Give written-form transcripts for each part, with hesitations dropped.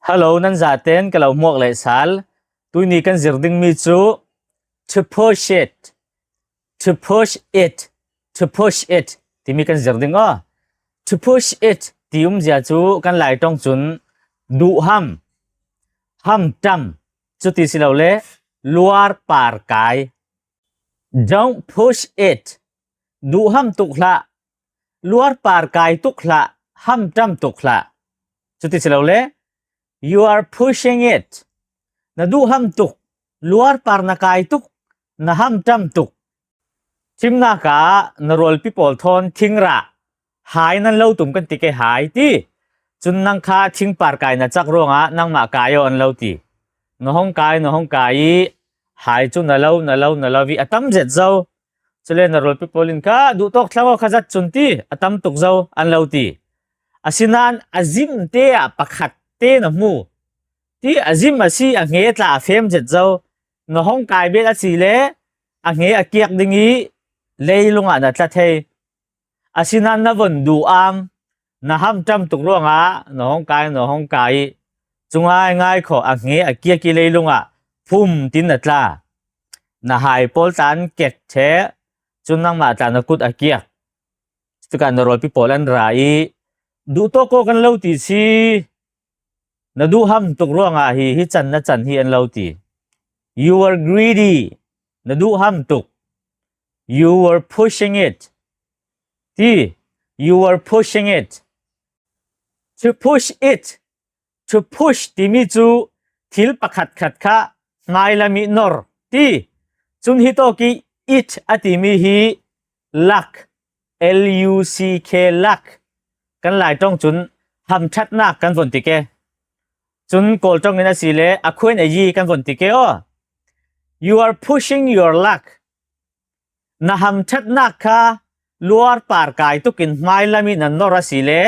Hello nan zaten ka lo hmuak le sal. Tuni kan zir dingmi cu to push it, to push it, to push it timi kan zir ding aw. To push it ti umzia cu kan lai tong cun duham, ham tam, cuti si lo le luar par kai. Don't push it. Duham tuk hlah. Luar par kai tuk hlah. Ham tam tuk hlah. Cuti si lo le you are pushing it. Na duham tuk. Luar par na kai tuk. Na ham tam tuk. Thimnak ah na rualpi pawl thawn thingrah hai nan lo tum kan ti ke hai ti. Cun nang kha thingpar kai na cak ruangah nangmah kai aw an lo ti. Na hong kai na hong kai i hai cu na lo na lo na lo i a tam zet zo. Cule na rualpi pawl in ka duh tawk thlang aw kha zat cun ti a tam tuk zo an lo ti. Asinain a zim te ah pakhat te na hmu. Ti a zim a si a nge tla a fem zet zo. Na hong kai bet a si le a nge a kiak ding i leilung ah na tla thei. Asinain na von duh am na ham ṭam tuk ruangah na hong kai na hong kai i cu ngai ngai kho a nge a kiak i leilung ah phum tin na tla. Na hai pawl tla an kek the cun nangmah tla na kut a kiak. Cutikah na rawlpi pawl an ra i duh tawk ko kan lo ti si. Na duham tuk ruangah hi hi can na can hi an lo ti. You are greedy. Na duham tuk. You were pushing it. Ti. You were pushing it. To push it. To push timi cu thil pakhat khat kha hmailam i nor ti. Cun hi tawk i it a timi hi luck L-U-C-K luck kan lai tong cun hamthatnak kan von ti ke. Cun kawl tong in a si le a khuen a yi kan von ti ke o. You are pushing your luck. Na hamthatnak kha luar par kai tukin hmailam in an nor a si le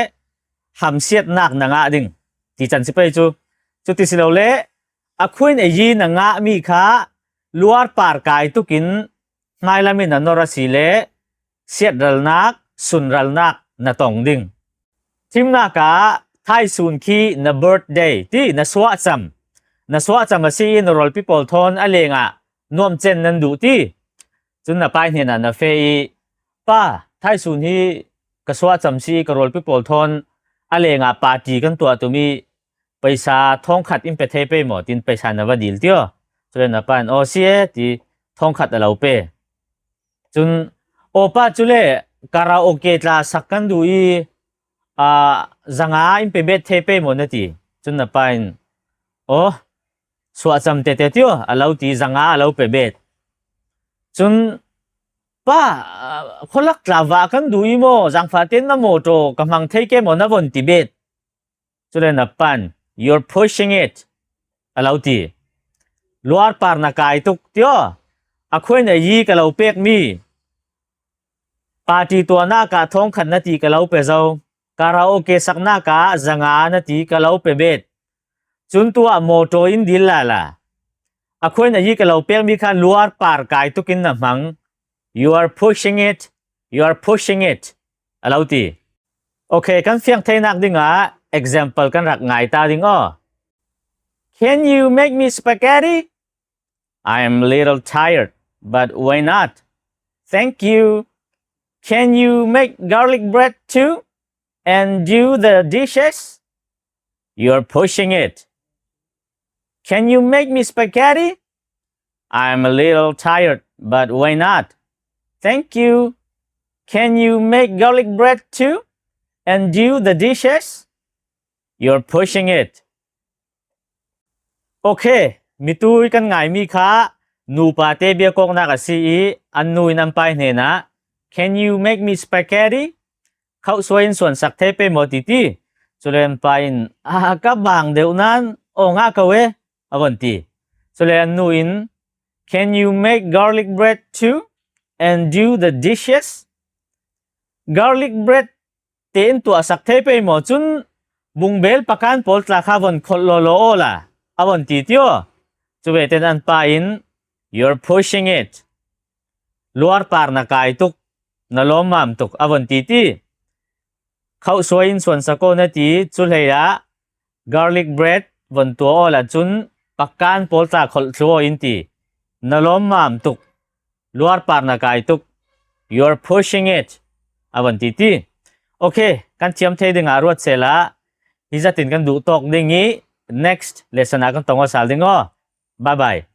hamsiatnak na ngah ding ti can si pei cu. Cuti si lo le a khuen a yi na ngah mi kha luar par kai tukin hmailam in a nor a si le siatralnak sunralnak na tong ding. Thimnak ah thaisun khi na birthday ti na suah cam. Na suah cam a si i na rolpi pawl thawn a leng ah nuam cen nan duh ti. Cun na pai hnen ah na fe i pa thaisun hi ka suah cam si ka rolpi pawl thawn a leng ah party kan tuah tumi paisa thongkhat in pe the pe maw tin paisa na va dil tio. Cun na pa in aw si e ti thongkhat a lo pe. Cun awpa cu le karaoke tla sak kan duh i zanga in pe bet the pe maw na ti. Cun na pa in aw suahcam tete tio a lo ti zanga a lo pe bet. Cun pa khualak tla va kan duh i maw zaangfah ten na mawṭaw ka hmang thei ke maw na von ti bet. Cule na pan, you're pushing it, a lo ti. Luar par na kai tuk tio. A khuain a yi ka lo pek mi. Party tuahnak ah thong khat na ti ka lo pe zo. Karaoke saknak ah zanga na ti ka lo pe bet. Cun tu ah motor in dil la la. A khuain a yi ka lo pek mi kha luar par kai tuk in na hmang. You are pushing it. You are pushing it. A lo ti. Okay, kan fiang theinak dingah example kan rak ngai ta ding aw. Can you make me spaghetti? I am little tired, but why not? Thank you. Can you make garlic bread too? And do the dishes? You're pushing it. Can you make me spaghetti? I'm a little tired, but why not? Thank you. Can you make garlic bread too? And do the dishes? You're pushing it. Okay, mitui kan ngaimi kha nupa te biakawknak a si i an nu in an pai hnenah Can you make me spaghetti? Khauh suai in suan sak the pe maw ti ti. Culen pa in ah ka bang deuh nan aw nga ko e a von ti. Cule an nu in Can you make garlic bread too and do the dishes? Garlic bread tein tuah sak the pe maw cun bungbel pakan pawl tla kha von kholh law law aw la a von ti tio. Cuve ten an pa in You're pushing it. Luar par na kai tuk na lawm mam tuk a von ti ti. Khauh suai in suan sako na ti cu hlei ah garlic bread von tua aw la cun pakkan pawl tla kholh thlu aw in ti. Na lawm mam tuk. Luar par na kai tuk. You're pushing it. A von ti ti. Okay, kan thiam thei ding ah ruat sela. Hi zatin kan duh tawk ding i next lesson ah kan tong sal ding aw. Bye bye.